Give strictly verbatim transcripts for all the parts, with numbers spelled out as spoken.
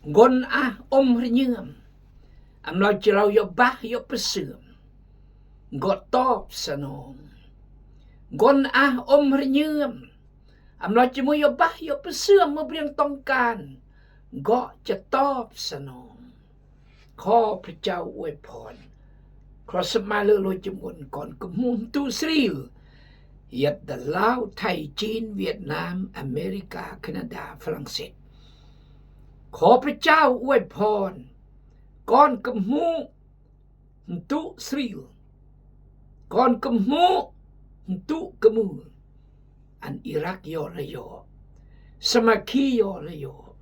Ngon ah ôm rñơm, amlao chi lao yobah yopa sơm, nggo top sanong. Ngon ah ôm rñơm, amlao chi mui yobah yopa sơm, mui briăng tong kan, nggo cha top sanong. Kho Pha Chao ue phon. Kro sep mai lơ lôi chim gun kon kơmhung tu Sri. Yet da lao Thai, Chin, Vietnam, America, Canada, Franksit. Kho Pha Chao ue phon. Kon kơmhung tu Sri. Kon kơmhung tu kơmul. An Iraq yo la yo. Samaki yo la yo.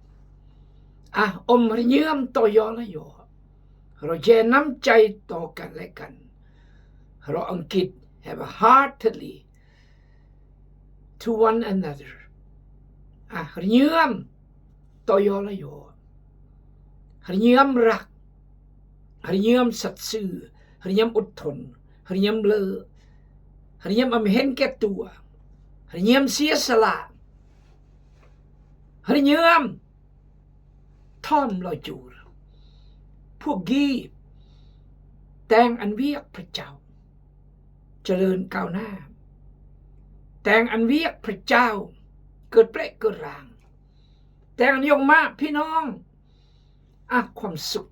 Ah ôm rñơm to yo la yo. Ro je năm chai to kan le kan. Ro Angkit have a heartedly to one another. Ah rñơm to yo la yo. Rñơm răk. Rñơm sat sư. Rñơm út thun. Rñơm lơ. Rñơm ăm hen ke tua. Rñơm sia sala. Rñơm thon lo jur. Phugi teng ăn wiek Pha Chao. Jơlan kao na. Teng ăn wiek Pha Chao. Kơt plek kơt rang. Teng ăn yong ma phi nong. Ah,ความสุข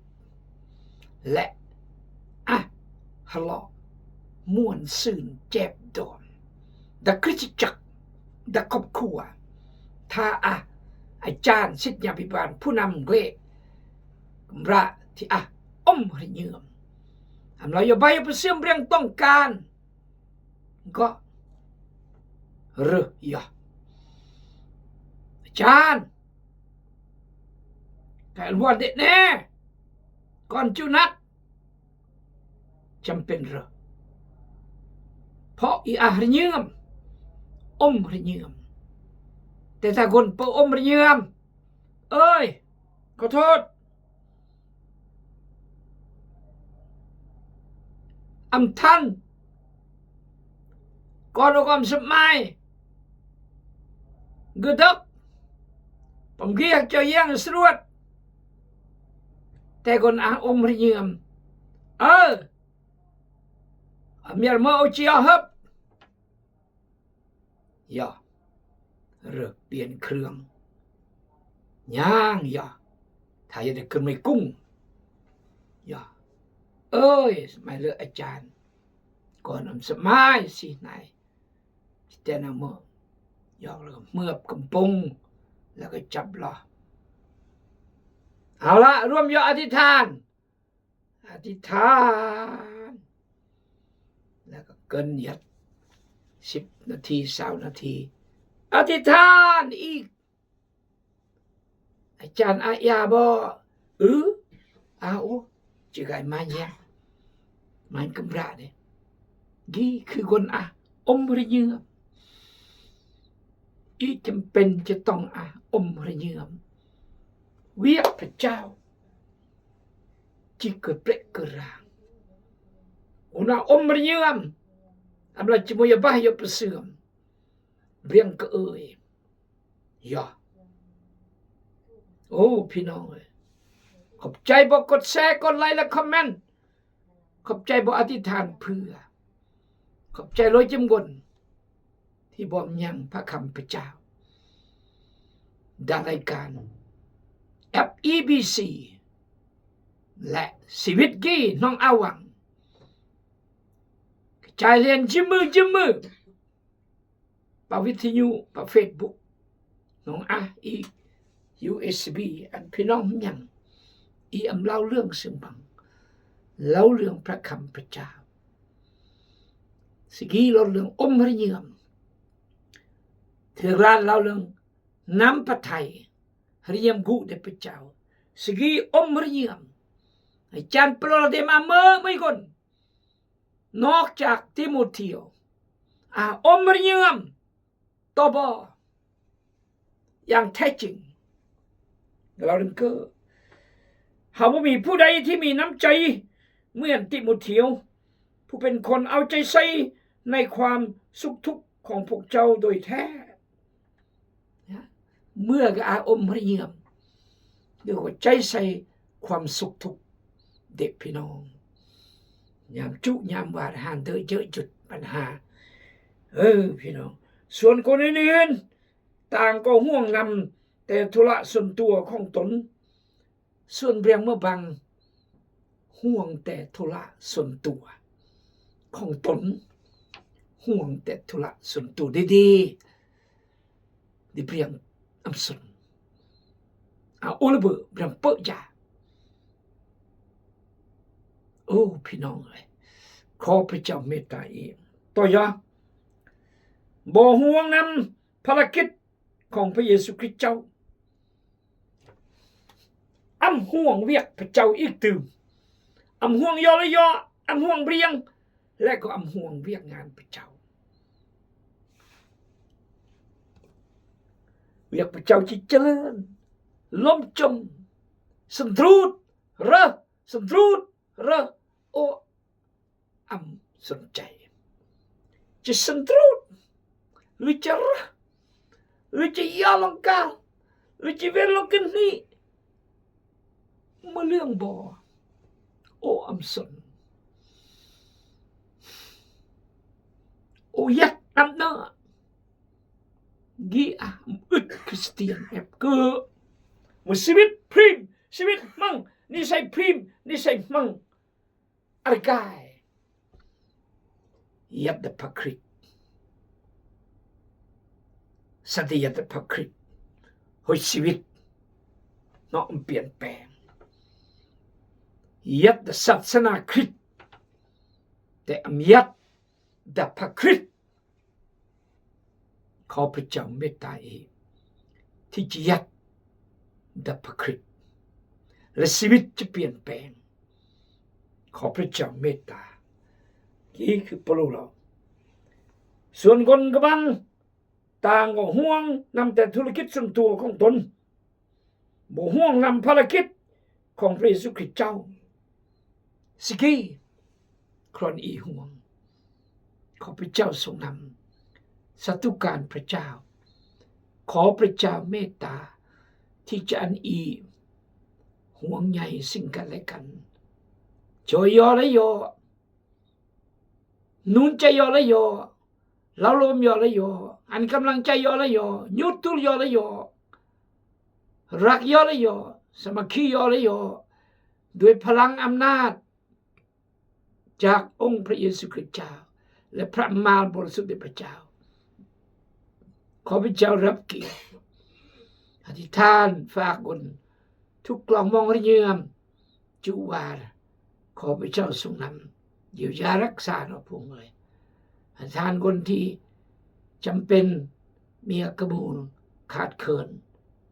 lĕ ah hơlŏ muôn sưn jep don. Da Krist chak, da kop kua. Tha ah, a chan sit nya bi ban phu năm gle. Mra thi ah ôm rñơm. Amlao yobah yopa sơm briăng tong kan. Nggo. Rơ yah. Chan. Ka luan de ne. Kon chu năk. Chăm pen rơ. Pho i ah rñơm. Ôm rñơm. Te ta gon pơ ôm rñơm. Ơi. Kho thot. Ăm than. Kon ro kon sep mai. Gơdăk. Pơm gih hak cho yang sruat. Te kon ah ôm rñơm. Ơ. Amiar mo chi hăp. Yah. Rơ pien krương. Nhang yah. Tha yah de kơmei kung. Yah. Ơi, mai lơ a chan. Kon ăm sep mai si nai. Si te na mơ. Yah, la kơ mơp kơmpung. La kơ chap lah. Ala, ruam yah adithan. Adithan. La kơ kơn yat. Sip nathi, sao nathi. Adithan i. A chan a ya bo. Ư. A u. Chi gai man ya. Man kơmra de. Gi khư gon a. Ôm rñơm. I chăm pen chơ tong a. Ôm rñơm. Wiek Pha Chao. Chi kơ prek kơ rang. Una ôm rñơm. Amla chi mui yobah yopa sơm. Briăng kơ ơi. Yah. Ô, phi nong ơi. Khop chai bo kôt share, kôt like, la comment. Khop chai bo adithan pư. Khop chai lôi chim gon. Thi bom nhang pha kham pha chao. Da lai kan F E B C. Lĕ si wit gi nong awang. Chai lien jimư jimư. Pa withinyu, pa Facebook. Nong ah i U S B, an phi nong nhang. I ăm lao lương sơm bang. Lao lương pha kham pha chao. Sigi lao lương ôm rñơm. Thơran lao lương năm pha thai. Rñơm gŭ de pha chao. Sigi ôm rñơm. Chan plo de ma mơ mơi gon. Nok chak Timôthê. A ôm rñơm. Tô bơ. Yang Thái Trịnh. Lao lương kơ. Hao mơ mi phu đai thi mi năm chai. Mưn Timôthê. Phu pen kon ao chai sai. Nai khwam suk thuk khong phok chao doi the. Yah. Mưa ga a ôm rñơm. เดี๋ยวก็ใช้ใส่ความสุขทุกข์ เด็กพี่น้อง ยามจุยามวาดหาเด้อเยอะจุดปัญหา เออ พี่น้อง ส่วนคนอื่นๆ ต่างก็ห่วงนำแต่ธุระส่วนตัวของตน ส่วนเปรียงเมื่อบาง ห่วงแต่ธุระส่วนตัวของตน ห่วงแต่ธุระส่วนตัวดีๆ ดีเปรียงอำสน เอาโอละเบอเปรียงเปอะจ้า โอ้ พี่น้องเอ้ย ขอพระเจ้าเมตตาอีก ต่อยอ บ่ห่วงนำภารกิจของพระเยซูคริสต์เจ้า อำห่วงเวียกพระเจ้าอีกตื่ม อำห่วงยอละยอ อำห่วงเปรียง และก็อำห่วงเวียกงานพระเจ้า เวียกพระเจ้าจะเจริญ ล้มจม สันตรูด เรอ สันตรูด เรอ โอ อำสนใจ จะสันตรูด หรือจะเรอ หรือจะยอลงกาล หรือจะเวลงกันนี่ มาเรื่องบ่ โอ อำสน โอ ยัดนำเนอะ กีอะ อึดคริสเตียนแอบเกอ มาชีวิตพรีม ชีวิตมัง นิสัยพรีม นิสัยมัง อะไก ยัดดับพระคริสต์ สัตย์ยัดดับพระคริสต์ โหยชีวิต เนาะ มันเปลี่ยนแปลง ยัดดับศาสนาคริสต์ แต่อำยัดดับพระคริสต์ ขอพระเจ้าเมตตาอีก ที่จะยัดดับพระคริสต์ และชีวิตจะเปลี่ยนแปลง ขอพระเจ้าเมตตา นี่คือเปาโลเล่า ส่วนคนกำบัง ต่างก็ห่วงนำแต่ธุรกิจส่วนตัวของตน บ่ห่วงนำภารกิจของพระเยซูคริสต์เจ้า สิกี้ ครอนอีห่วง ขอพระเจ้าทรงนำ สาธุการพระเจ้า ขอพระเจ้าเมตตา ที่จะอันอีห่วงใยซึ่งกันและกัน ช่วยยอละยอ หนุนใจยอละยอ เล้าโลมยอละยอ อันกำลังใจยอละยอ ยุดตุลยอละยอ รักยอละยอ สามัคคียอละยอ ด้วยพลังอำนาจ จากองค์พระเยซูคริสต์เจ้า และพระมารบริสุทธิ์เดชพระเจ้า ขอพระเจ้ารับเกียรติ อธิษฐานฝากคน ทุกข์กล่องมองระเยือม จุวาล ขอพระเจ้าทรงนำ เยียวยารักษาเนาะพระองค์เอ๋ย อาจารย์คนที่จำเป็น มีอักขบูรณ์ขาดเขิน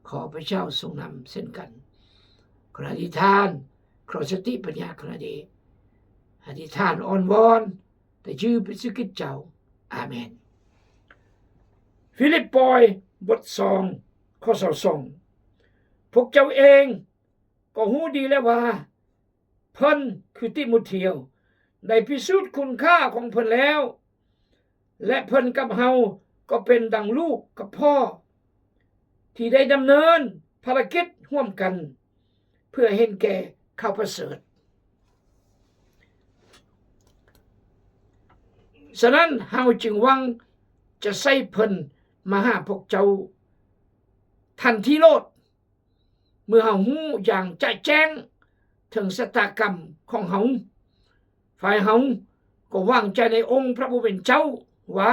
ขอพระเจ้าทรงนำเช่นกัน ขออธิษฐาน ขอสติปัญญาขอเดช อธิษฐานอ้อนวอน แต่ชื่อพระเยซูคริสต์เจ้า อาเมน ฟีลิปปอย บทสอง ข้อซาวสอง พวกเจ้าเองก็ฮู้ดีแล้วว่า เพิ่นคือติโมเทว ได้พิสูจน์คุณค่าของเพิ่นแล้ว และเพิ่นกับเฮาก็เป็นดังลูกกับพ่อ ที่ได้ดำเนินภารกิจร่วมกัน เพื่อเห็นแก่ข่าวประเสริฐ ฉะนั้นเฮาจึงหวังจะใส่เพิ่นมาหาพวกเจ้าทันทีโลด เมื่อเฮาฮู้อย่างจะแจ้งเถิงชะตากรรมของเฮา ฝ่ายเฮาก็วางใจในองค์พระผู้เป็นเจ้า ว่า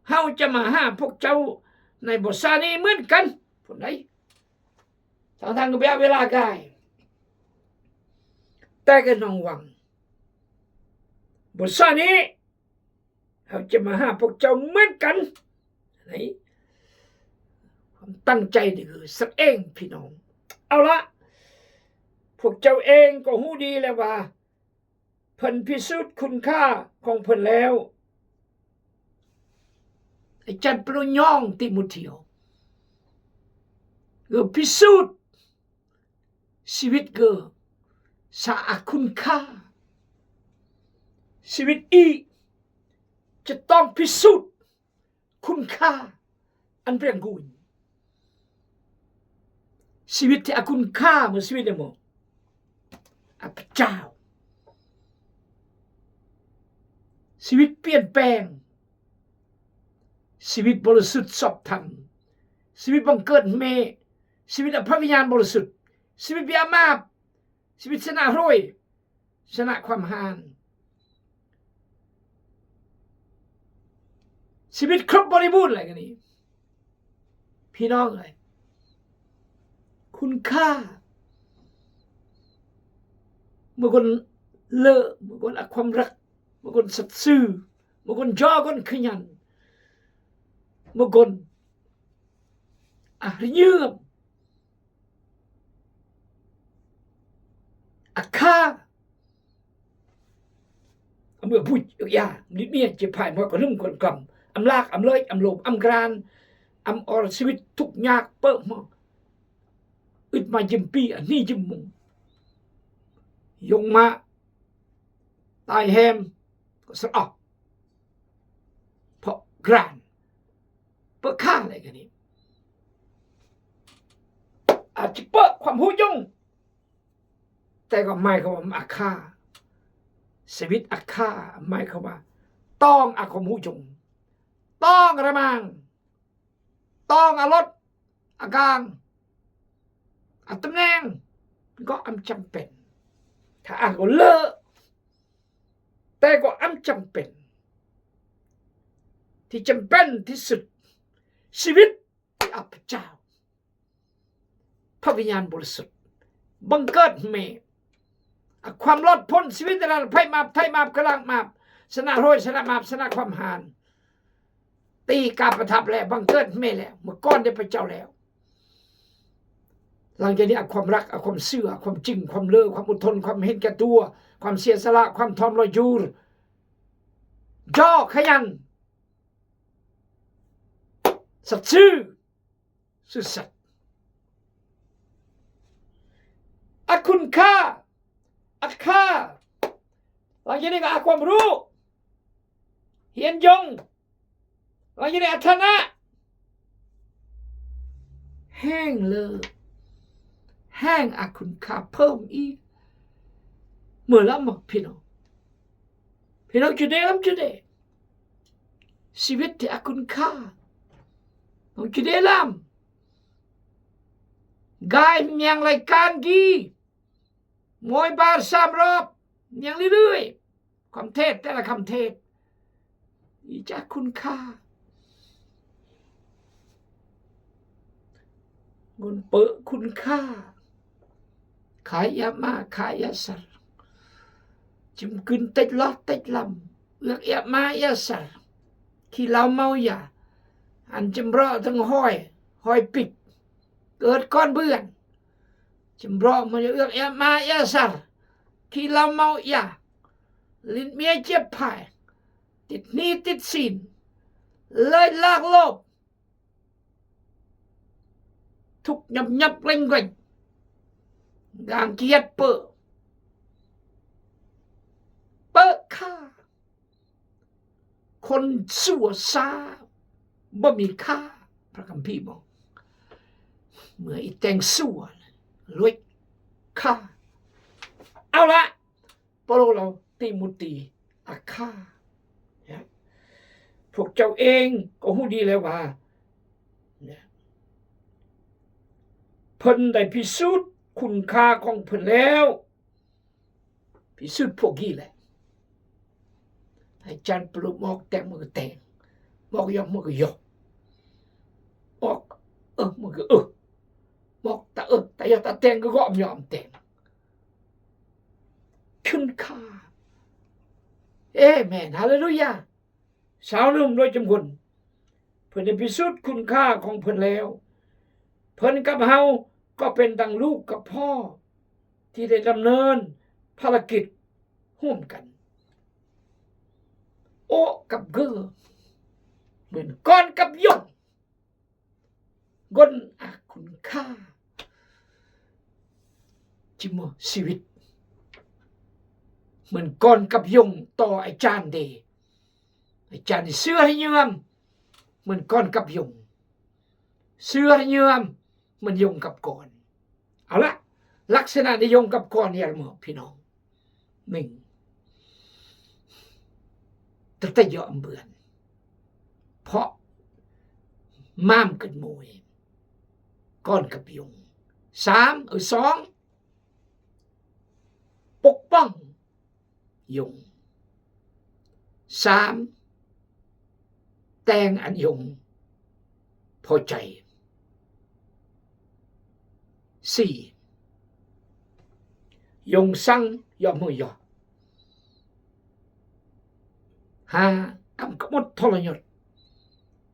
เฮาจะมาหาพวกเจ้าในบ่ช้านี้เหมือนกัน ผู้ใด ทั้งๆ ก็เวลาใกล้ แต่ก็น้องหวัง บ่ช้านี้ เฮาจะมาหาพวกเจ้าเหมือนกัน นี่ ความตั้งใจนี่คือสักเองพี่น้อง เอาละ พวกเจ้าเองก็ฮู้ดีแล้วว่า เพิ่นพิสูจน์คุณค่าของเพิ่นแล้ว อาจารย์เปาโลย้องติโมเทว คือพิสูจน์ ชีวิตคือสะอาดคุณค่า ชีวิตอีจะต้องพิสูจน์คุณค่าอันเปรียงกุญ Siwit ti akun ka mo, siwit ne mo. Apchao. Siwit pien peng. Siwit bol sut sop tham. Siwit bangkit me. Siwit apabinyan bol sut. Siwit bia map. Siwit sena hroi. Sena khwam han. Siwit khrop bol ibun la kani. Phi nong ai. Khun ka. Mukon le, mukon akhwam rak, mukon satsu, mukon jagon khenyan. Mukon ahri nyem. Akha. Am ua buit, ya, nit mia, che phai mo, ko lum kon kam. Am lak, am loi, am lom, am gran, am or siwit tuk nyak pe mo. It ma jimpi, ani jimung. Yong ma, tai hem, ko ser ah. Pok gran. Pe kha le kani. A chi pe khwam hujung. Te ko mai ko ma akha. Siwit akha mai ko ma. Tong akhwam hujung. Tong ramang. Tong alot. Agang. Atem neng. Ko am champen. Tha a ko le. Te ko am champen. Ti champen ti sut. Siwit ti apchao. Pabinyan bol sut. Bangkit me. Akhwam lot pon siwit ral phai map, thai map, kelang map. Sena hroi, sena map, sena khwam han. Ti ka pathap le, bangkit me le, mukon de pachao le. Lang jani akhwam rak, akhwam sir, akhwam ching, khwam le, khwam uthon, khwam hin katua, khwam sia sala, khwam thom lo jur. Jo khenyan. Satsu. Susat. Akhun ka. Akha. Lang jani ka akhwam ru. Hien jong. Lang jani athana. Heng le. Heng akhun ka pom i. Mơ lam mă phi nong. Phi nong chude lam chude. Siwit ti akhun ka. Nong chude lam. Gai miang lai kan gi. Moi bar sam rop. Miang li lui. Kham thet, te la kham thet. I cha khun kha. Ngun pơ khun kha. Kha ia ma, kha ia sar. Chim kün tech lo, tech lam. Ước ia ma, ia sar. Khi lau mau ia. Ăn chim rŏ tơng hoi, hoi pik. Ướt kon bươn. Chim rŏ mă ước ia ma ia sar. Khi lau mau ia. Lin mia chiep phai. Tit ni tit sin. Lơi lak lôp. Thuk nhăp nhăp lênh lênh. Gang kiet pơ. Pơ kha. Kon sua sa bơmi kha. Prak ampi mo. Mưa i teng sua. Luek kha. Ao la. Pôlô lao Timôthê a kha. Ya. Phok chau eng, kơ hu di leo wa. Ya. Phơn dai pi sut, khun kha kong phơn leo. Pi sut phok gi le. Hai chan plu mok teng mok teng. Mok yok mok yok. Mok, ơ, mok, ơ. Mok ta, ơ, ta yok ta teng gơ gom yom teng. Khun kha. Amen. Haleluya. Sao num lôi chum khun. Phơn pi sut khun kha kong phơn leo. Phơn kăp hao kơ pên dang lu kăp ho. Ti de lam nơn. Phalakit. Hum kan. Ô kăp gơ. Mơn kon kăp yong. Gon a khun kha. Chim mơ siwit. Mơn kon kăp yong to a chan de. A chan de sưa hi nyuam. Mơn kon kăp yong. Sưa hi nyuam. Mơn yong kăp kon. Ala, laksana ni yong kap kon yar mo, pi nong. Ming. Terte yo amban. Pok. Mam ket mui. Kon kap yong. Sam, ơ song. Pok pong. Yong. Sam, teng an yong pho chai. Si. Yong sang, yo mo yo. Ha, am kamot tholo nyot.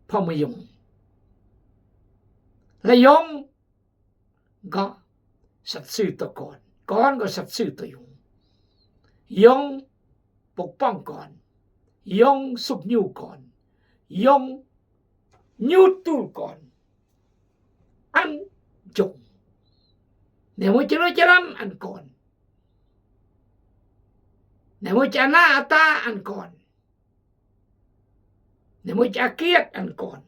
Pho mo yong. La yong, ga sat sư to kon. Kon ga sat sư to yong. Yong pok pong kon. Yong suk nyu kon. Yong nyu tul kon. An jong. Ne mo chelo chelam an kon. Ne mo chana ata an kon. Ne mo chakiat an kon.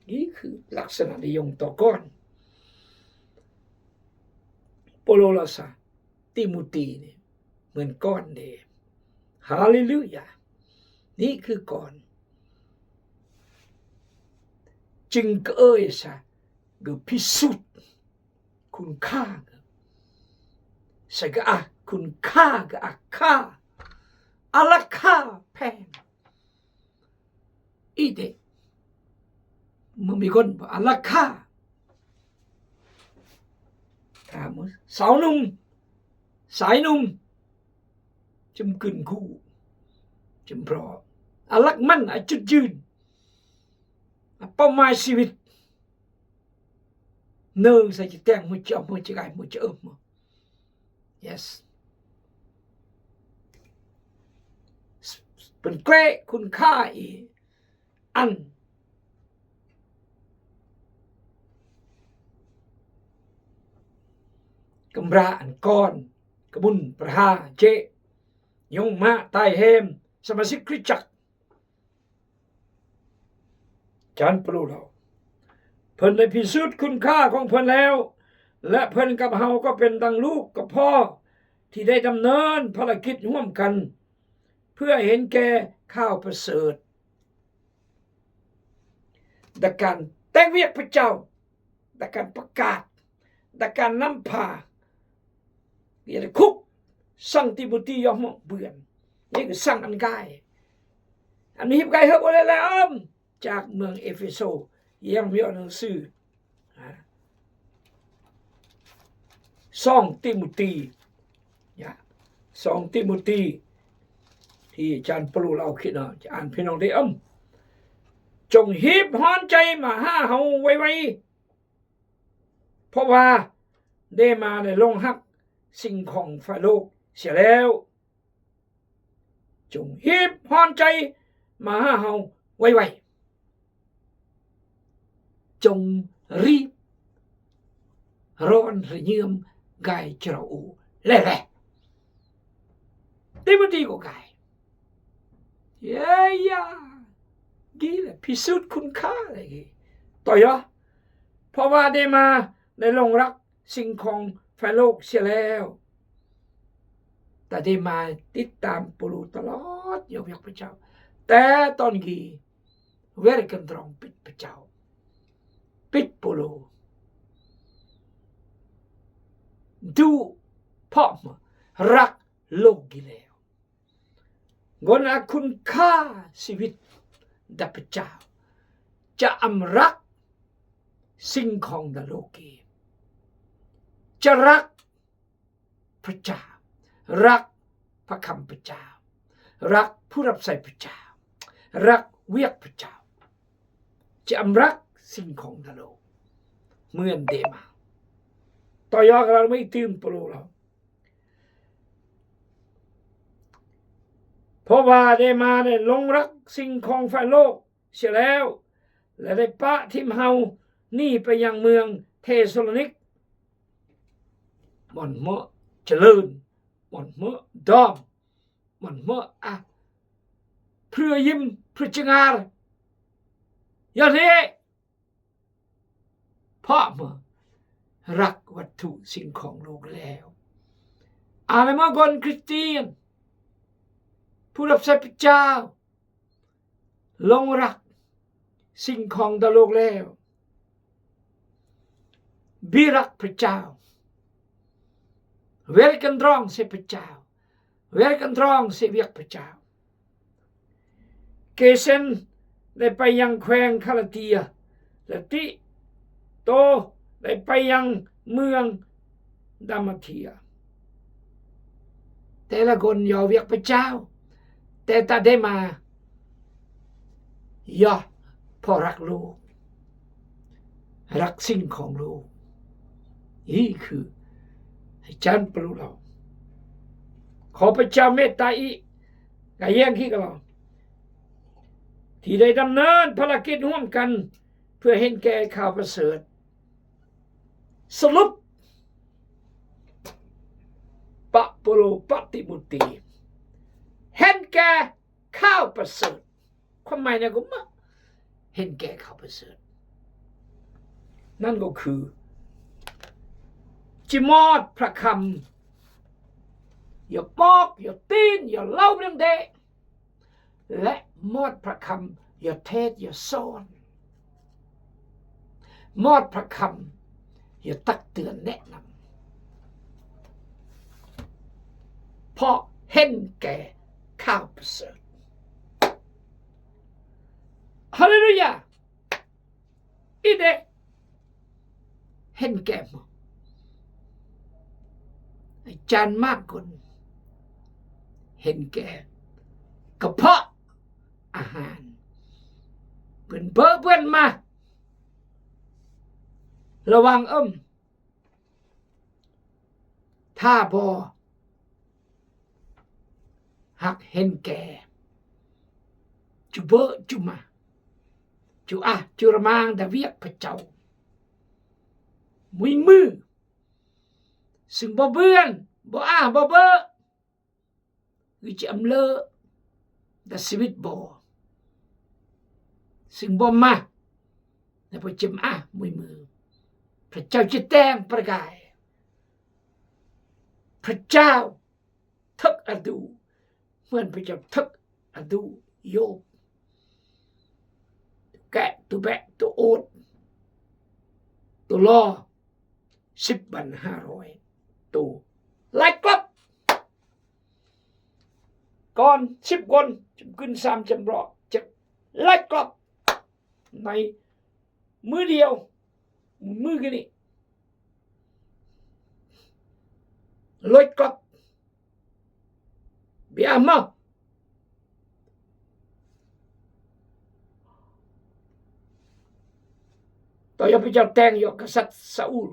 Ni khư laksana ni yong to kon. Polo la sa Timoti ni. Muen kon ni. Haleluya. Ni khư kon. Ching ke ơi sa. Ge pisut. Khun kha. Sa ga a khun kha ga a kha. Ala kha pen. Ide. Mamigon ba ala kha. Kamu saunum. Sainum. Chim kun ku. Chim pro. Alak man a chut jun. A pau mai siwit. Nơ sa chi teng mu chi ap mu chi gai mu chi ap mu. Yes. Pen kle kun kha i an. Kembra an kon kebun perha je. Yong ma tai hem sama si Kristus. Jan pelu lau. Phin le pisut kun kha kong phin leo. Le phin kap hao ko pen dang luk kap ho. Ti dei dam nen pala kit huam kan. Pua hen ke khao pesut. Dakan tek wiak pechau. Dakan pekat. Dakan nampa. Yari khuk sang Timoti yoh mo buen. Ni ke sang an gai. An hip gai hep ole le om. Chak meng Efeso. Yang mio nang su. Ha. Song Timoti. Ya. Song Timoti. Hi chan pelu lau kina. Chan pinong di om. Chong hip hon chai ma ha hau wai wai. Pau ba Dema ne long hak sing khong fa lok sia leo. Chung hip hon chai ma ha hau wai wai. Chung ri ron ri nyiam gai chira u le le. Timoti ko gai. Ya ya. Gila, pisut kun kha lagi. Toyo. Pau ba Dema ne long rak sing khong fa lok sia leo. Ta Dema tit tam pulu talot yo yak pechau. Te ton gi wer kendrong pit pechau. Pit pulu. Du pom rak lok gi leo. Ngon a kun kha siwit da pechau. Cha am rak sing khong da loki. Cha rak pechau. Rak pakam pechau. Rak purap sai pechau. Rak wiak pechau. Cha am rak sing khong da lo. Muen Dema. Toyo kral mai tim pulu lo. Pau ba Dema ne long rak sing khong fa lok sia leo. La de pa thim hau ni pe yang mương Thesalonik. Mon mo chelun, mon mo dom, mon mo a pru yim pru chengar. Ya de. Pau ma รักวัตถุสิ่งของโลกแล้ว Ane ma kon Kristian, pura sa pejao, longrak singkong da lok leo. Birak pejao. Wer kendrong se pejao. Wer kendrong se wiak pejao. Kesen dai payang khweng Galatia. Lati to dai payang mương Damatia. Te la kon yo wiak pejao. Te ta de ma yo porak lu. Rak singkong lu. Iku. Jan pelu lo. Ko pejao meta i. Ka yang ki kalau. Ti dai dam nan palakit huam kan. เพื่อเห็นแก่ข่าวประเสริฐ สรุป ปะโปโล ปะติโมธี เห็นแก่ข่าวประเสริฐ ความหมายเนี่ยก็มา เห็นแก่ข่าวประเสริฐ นั่นก็คือ จิมอดพระคำ อย่าปอก อย่าตีน อย่าเล่าเรื่องเดะ และมอดพระคำอย่าเทศน์อย่าสอน มอดพระคำอย่าตักเตือนแนะนำ เพราะเห็นแก่ข่าวประเสริฐ ฮาเลลูยา อีเดะ เห็นแก่หมด อาจารย์มากคน เห็นแก่กระเพาะอาหาร เปิ้นเบอะเปิ้นมา ระวังเอิ้ม ถ้าบ่ หักเห็นแก่ จุเบอะจุมา จุอะจุระมางดาเวียกพระเจ้า มุยมือ ซึ่งบ่เปื้อน บ่อ้า บ่เบอะ คือจะอำเลอะ ดาชีวิตบ่ ซึ่งบ่มา แล้วบ่จะอ้า มุยมือ พระเจ้าจะแต่งประกาย พระเจ้า เทิกอดู เหมือนพระเจ้าเทิกอดูโยบ แกะตัวแบะตัวโอด ตัวลอ สิบวันห้าร้อย ตัว ไล่กลับ ก่อนสิบคน จำกึนสามจำเราะ จะไล่กลับ ใน มือเดียว มือกันนี่ ลอยกลับ เบียมา ต่อ ยอมพระเจ้าแต่ง ยอมกษัตริย์ซาอูล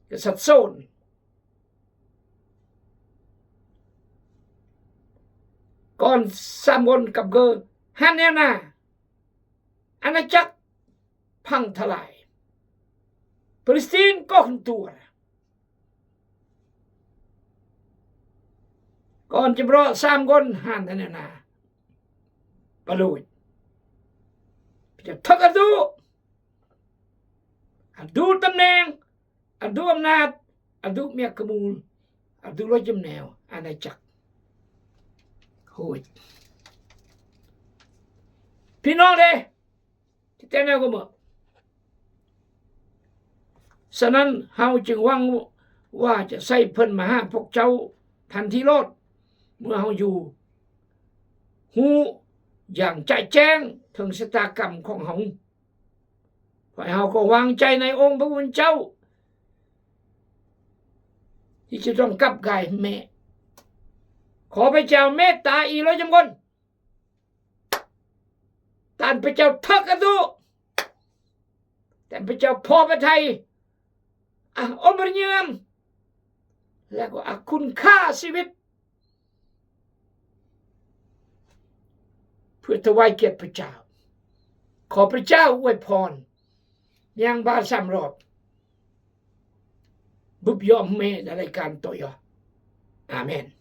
กษัตริย์โซน ก่อนสามคนกับเกอ หันแนวหน้า อาณาจักรพังทลาย Palestin koh tur. Kon jebro sam gon han tane na. Paluit. Pia thak adu. Adu tamneng. Adu amnat. Adu miak kemul. Adu lo jem neo. Ana jak. Hoi. Pinole. Ti tene ko mo. Sanan hau ching wang wa cha sai phen maha pok chau than thi lot. Mưa hau yu. Hu yang chai cheng thong seta kam khong hau. Phải hau ko wang chai nai ong ba un chau. Ti chi trong kap gai me. Kho ba chau me ta i lo jam kon. Tan pechau thak atu. Tan pechau pho ba thai. Ah, umur nyem. Lagu akun kha sibit. Put tawai kiat pechau. Kho pechau wai phon. Yang ba sam rop. Bup yom me dalai kan toyo. Amen.